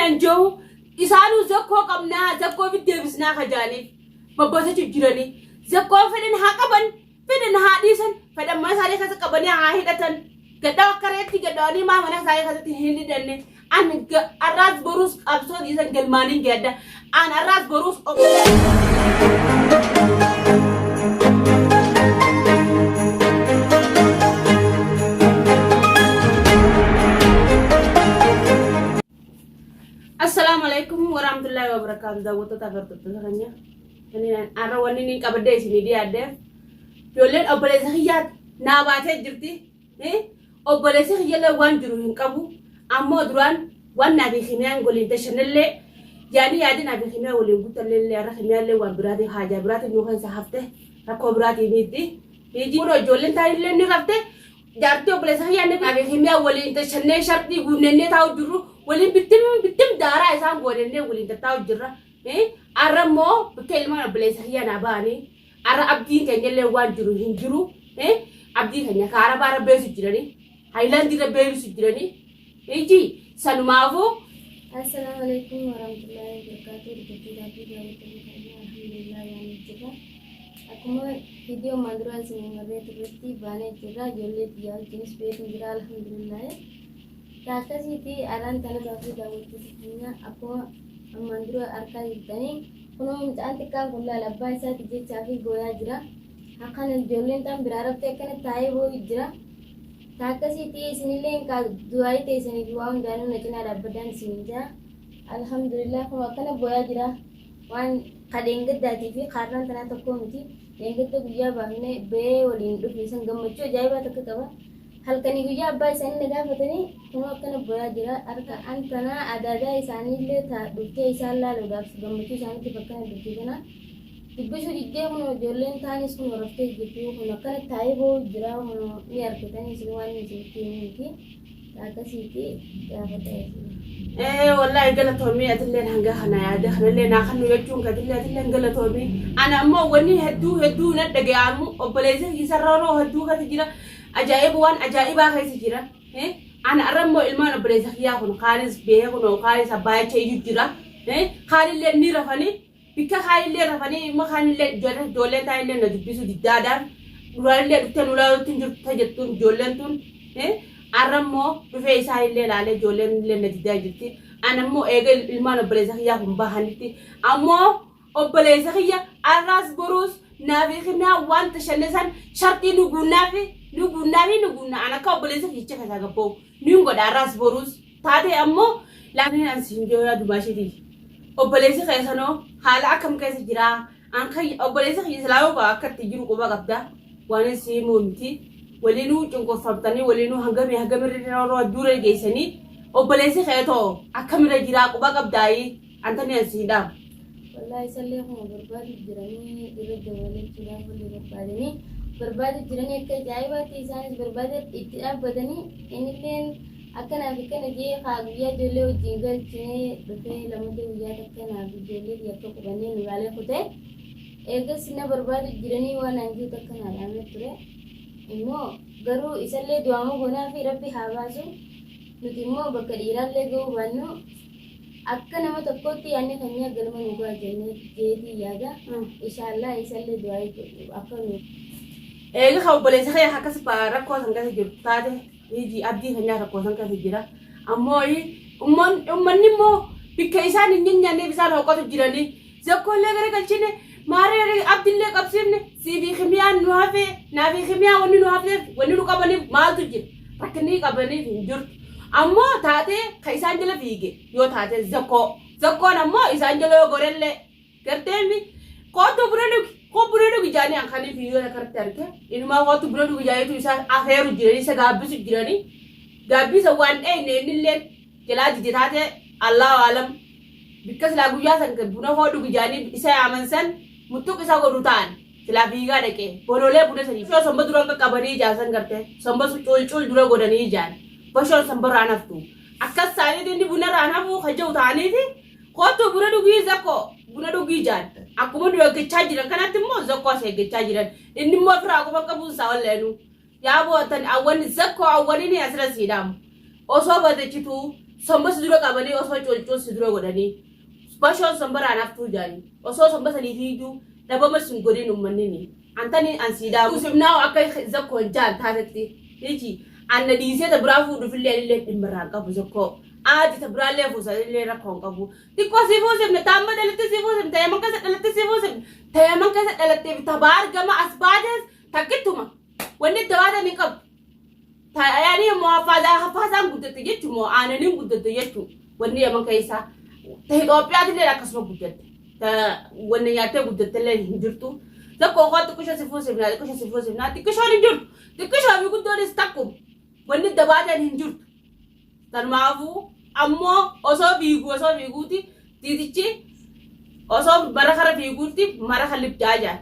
an jiru isaanuu zakkoo qabnaa zakkoo fi deebisnaa ka jaaniif babbasachu jiranii zakkoo fedhan haa qaban fedhan haa dhiisan fedhan mana isaanii keessa qabanii haa hidhatan gadhaa akka reetti gadhaanii maa mana isaanii keessatti hin hidhanne an arraas boruus qabsoo dhiisan galmaaniin geedda an arraas boruus Assalaamu alaikum warahmatullahi wabarakatuh daawwattoota fi hordoftoota keenya. Har'a wanni inni qabadee isinii dhiyaadheef ijoolleen obboleessa kiyyaa naa baatee jirti. Obboleessi kiyyallee waan jiru hin qabu. Ammoo duraan waan naa fi kimiyaan waliin tashannallee yaani yaadi naa fi kimiyaa waliin guutallee illee har'a kimiyaallee waan biraatiif haajaa biraatiif nu keessa hafte rakkoo biraatiif miti. Kun ijoolleen taanillee ni rafte jaartii obboleessa kiyyaa ni fi kimiyaa waliin tashannee sharxii guunnennee taa'u jirru waliin bittim bittim daaraa isaan goonennee waliin tattaa'u jirra. Har'a immoo bakka ilmaan obboleessa kiyyaa naa ba'anii Arra abdiin keenyallee waan jiru hin jiru. Abdii keenya ka arabaa irra beesu jiranii. Hayilaandii irra beebisu jiranii. Iji sanumaafuu. Assalaamu alaikum warahmatullahi wabarakatuh. Hordoftoota fi daawwattoota keenya alhamdulillah baanee jirra. Akkuma viidiyoo ammaan duraa isin marree turretti baanee jirra. Ijoollee biyyaa wajjinis beekuun jira alhamdulillah. Akkasiiti arraan tana fi daawwattoota keenya akkuma ammaan dura argaa jirtanii Kunoo mucaan xiqqaan kun laal abbaa isaati jechaa fi booyaa jira. Akkana ijoolleen tan biraa raftee akkana taa'ee booyu jira. Ta akkasiiti isinillee kaa du'aayii teessanii fi waa hundaanuu na cinaa dhaabbadhaan isiniin jaa. Alhamdulillah kunoo akkana booyaa jira. Waan ka dheengaddaatii fi kaarraan tanaa tokkoo miti. Dheengadda guyyaa baafnee ba'ee waliin dhufne san gammachuu ajaa'ibaa takka qaba. Halkanii guyyaa abbaa isaanii na gaafatanii kunoo akkana boyaa jira harka an tanaa adaadaa isaaniillee ta dhuftee isaan laaluudhaaf gammachuu isaaniitiif akkana jirtu tana dubbisuu diddee kunoo ijoolleen taanis kunoo raftee jirtu kun akkana taa'ee boo'u jira kunoo ni argitanii isin waan inni isinitti himu miti akkasiiti gaafadha isin. Ee wallaahi galatoomii atilleen hanga kana yaada kanallee naa kannu jechuun katillee atilleen galatoomii. Ana ammoo wanni hedduu hedduu na dhaga'amu obboleessi kiyya rooroo hedduu keessa jira. Ajaa'iba waan ajaa'ibaa keessa jira. Ana arra immoo ilmaan obboleessa kiyyaa kun kaanis beekee kunoo kaanis abbaayacha iyyuu jira. Kaanillee ni rafanii bikka kaanillee rafanii immoo kaanillee ijoolleen taanillee na dubbisuu diddaadhaan duraanillee dhuftee nu laaluutti hin jirtu jettuun ijoolleen tun. Arra immoo dhufee isaanillee ilaalee ijoolleen illee na diddaa jirti. Ana immoo eega ilmaan obboleessa kiyyaa kun bahanitti ammoo Obboleessa kiyya arraas boruus naafi kimiyaa waan tashanne san sharxii nu guunnaafi nu guunnaafi nu guunnaa an akka obboleessa kiyyicha keessaa gabba'u niin godha arraas boruus taatee ammoo laakiin an siin jiru yaa dubaashitii obboleessi keessanoo haala akkam keessa jiraa an kiyya obboleessi kiyya silaa yoo akka itti jiru quba qabda waan hin sii himuu miti waliinuu cunqurfamtanii waliinuu hangamii hangamirra yeroo dura geessanii obboleessi keetoo akkamirra jiraa quba qabdaayii Antani an sii dhaamu. Wallahi isallee kuma barbaadu jiranii irra dawwalachuudhaaf walii barbaadanii barbaadu jiranii akka ajaa'ibaatti isaanis barbaada itti dhaabbatanii innilleen akkanaaf akkana jee kaa guyyaa ijoollee wajjin galchinee dhufee lammaddee guyyaa takka naaf ijoollee kiyya akka qubannee nu laalee kutee eegas na barbaadu jiranii waan aan jiru takka naa dhaamee ture immoo garuu isallee du'aama goonaa fi rabbi haa baasu nuti immoo bakka dhiiraallee ga'uu baannu Akka nama tokkootti yaadni keenya galma nu gaha jennee jeetiin yaada. Inshallah isallee du'aa'ii godhu akka nu. Eega ka obboleessa kee akkas rakkoo san keessa jirtu taate hiji abdii keenyaa rakkoo san keessa jira. Ammoo ummanni immoo bikka isaan hin nyaanneef isaan hooqatu jiranii. Zakkoollee gara galchine maaree abdillee qabsiifne siifii kimiyaan nu hafee naafii kimiyaa wanni nu hafeef wanni nu qabaniif maaltu jira. Rakkinni qabaniif hin jirtu. Ammoo taatee ka isaan jala fiige yoo taate zakkoo. Zakkoon ammoo isaan jala yoo gorellee garteemi kootu buna dhugi koo buna dhugi jaanii akkanii fiigee akkanatti arge inumaa kootu buna dhugi jaaniitu isaan afeeru jiranii isa gaabbisu jiranii gaabbisa waan dheeyne innillee jalaa dide taate Allahu alam bikka silaa guyyaa san buna koo dhugi jaanii isa yaaman san muttuq isa godhu ta'an. Silaa fiigaa dhaqee bololee buna sanii bashoo somba dura qaqqabanii ijaan san garte somba sun cuul cuul dura godhanii ijaan bashoon somba irraan haftu akkas isaaniitu inni buna irraan hafuu kan jedhu ta'aniiti kootu buna dhugii zakkoo buna dhugii ijaan akkuma nu eeggachaa jiran kanatti immoo zakkoo as eeggachaa jiran inni immoo ofirraa quba qabuun isaa walleenuu yaa bootan awwan zakkoo awwanini asirra sii dhaamu osoo badechituu Somba si dura qabanii osoo colcuu si dura godhanii bashoon sombaraan haftuu jaanii osoo somba sanii fiiduu dhabama sin godhin ummannini antani an sii dhaabu sibnaahu akka zakkoon jaan taatetti hiji anna dhiisee ta biraa fuudhufillee anillee dhimma irraa hin qabu zakkoo aadi ta biraallee fuusanillee rakkoo hin qabu xiqqoo sii fuusifne ta amma dhalatte sii fuusifne ta yaman keessa dhalatte sii fuusifne ta yaman keessa dhalattee fi ta baar gama as baates takkittuma wanni itti baatan hin qabdu Yaani immoo hafaazaan guddatte jechuun moo aananiin guddatte jechuun wanni yaman keessaa ta Itoophiyaatillee akkasuma guddatte. Ta wanni nyaattee guddattellee hin jirtu. Tokko koo xiqqisho si fuusifnaa xiqqisho si fuusifnaa xiqqishoon hin jirtu. Xiqqishoo fi guddoonis takkuma wanni dabaatan hin jirtu. Tanumaafuu ammoo osoo fiiguu osoo fiiguuti tiitichi osoo mara kara fiiguutti mara kan libcaa jaan.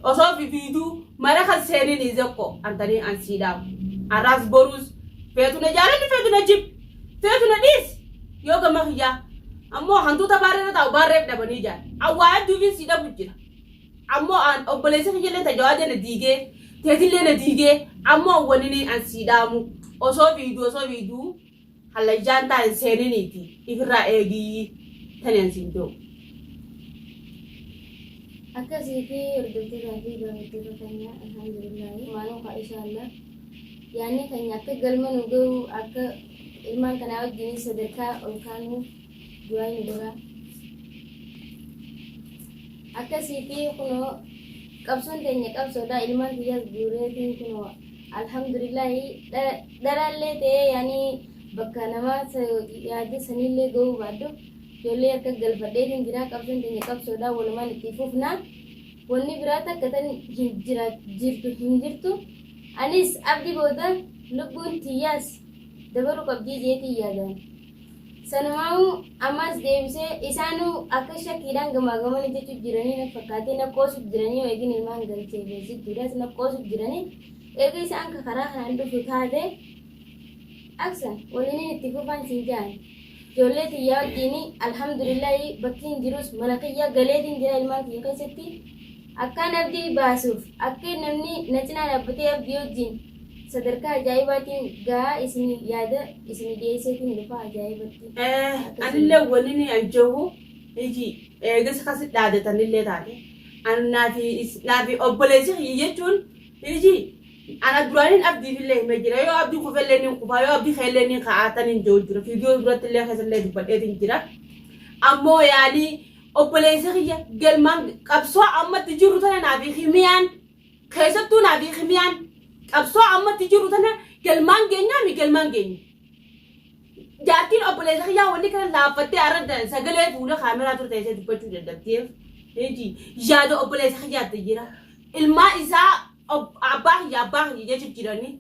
Osoo fiiguu mara kan seenin zakko antanii an sii dhaamu. Arraas boruus feetu na jaaladhu feetu na jib feetu na dhiisi yoo gama kiyyaa ammoo hantuuta baarreerra taa'u baarreef dhabanii jaan. Awwaa hedduufin sii dhabu jira. Ammoo an obboleessi kiyyallee ta jawaadee na diigee teetillee na diigee ammoo wanini an sii dhaamu osoo fiigduu osoo fiigduu hallayyaan taa hin seeniniiti ifirraa eegii tani an siin jedhu. Akkasiiti hordoftoota fi daawwattoota keenya alhamdulillahi maanuu kaa inshaallah yaanni keenya akka galma nu gahu akka ilmaan kanaa wajjin sadarkaa ol kaanu du'aa nu godhaa. Akkasiiti kunoo qabsoon teenya qabsoodha ilmaan tiyyaas guureetiin kunoo alhamdulillahi dhalaallee ta'ee yaani bakka namaa yaada saniillee gahuu baadhu ijoollee harka galfadheetiin jira qabsoon teenya qabsoodha walumaan itti fufna wanni biraa takka tan hin jira jirtu hin jirtu anis abdi booda lubbuun tiyyaas dabaruu qabdii jeetiin yaadaan. Sanumaa'uu ammaas deebisee isaanuu akka shakkiidhaan gamaa gamana jechuu jiranii na fakkaatee na qoosuuf jiranii eegin ilmaan galchee beeksituudhaas na qoosuuf jiranii eega isaan ka karaa kanaan dhufu taate aksan waliinin itti fufaan siin ja'an ijoollee tiyyaa wajjiin alhamdulillahi bakkiin jirus mana kiyya galeetiin jira ilmaan kiyya keessatti akkaan abdii baasuuf akka namni na cinaa dhaabbatee abdii wajjiin Sadarkaa ajaa'ibaatiin gahaa isin yaada isin dhiyeesseetiin dhufa ajaa'ibatti. Anillee wanni an jiru hiji eegas kasi dhaadatanillee taate an naafi obboleessi kiyya jechuun hiji ana duraaniin abdiifillee himee jira yoo abdii kufellee ni kufaa yoo abdii keellee ni ka'aa taniin jiru jira viidiyoo durattillee keessallee dubbadheetiin jira ammoo yaanii obboleessi kiyya galmaan qabsoo ammatti jiru tana naafi himiyaan Keessattuu naa fi Kimiyaan qabsoo amma itti jirru tana galmaan geenyaa mi galmaan geenya. Jaartiin obboleessa kiyyaa wanni kana laaffattee arra sagalee fuula kaameraa turte ishee dubbachuu dadhabdeef hiji yaada obboleessa kiyyaatti jira. Ilmaa isaa abbaa kiyya abbaa kiyya jechu jiranii.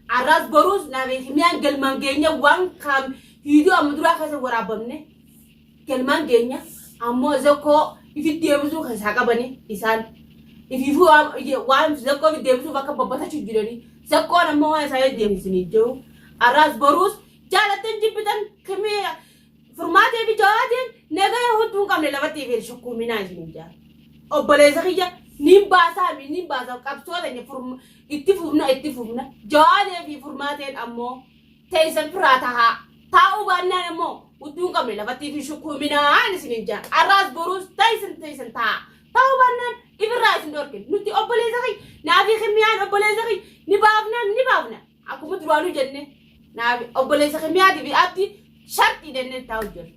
Arraas boruus naa fi Kimiyaan galmaan geenya waan kaam viidiyoo amma duraa keessa waraabamne. Galmaan geenya ammoo zakkoo ifitti deebisuu keessaa qabani isaan ifiifuu waan zakkoo ifitti deebisuuf akka babbatachuu jiranii zakkoon ammoo waan isaa deebisanii jiru arraas boruus jaalattan jibbitan kimii furmaatee fi jawaateen nagaya hudduu hin qabne lafatti ifeen shukkuuminaa isin jaa obboleessa kiyya niin baasaa mi niin baasaa qabsoo teenya itti fufna itti fufna jawaadee fi furmaateen ammoo teessan firaa tahaa taa'uu baannaan immoo hudduu hin qabne lafatti hin shukkuuminaan isinin jaa arraas boruus teessan teessan ta'a ta'uu baannaan ifirraa isin dhorkin nuti obboleessa kiyya naafii kimiyaan obboleessa kiyya ni baafna ni baafna akkuma duraanuu jenne naafi obboleessa kimiyaatii fi abdi shartii jennee taa'u jirra.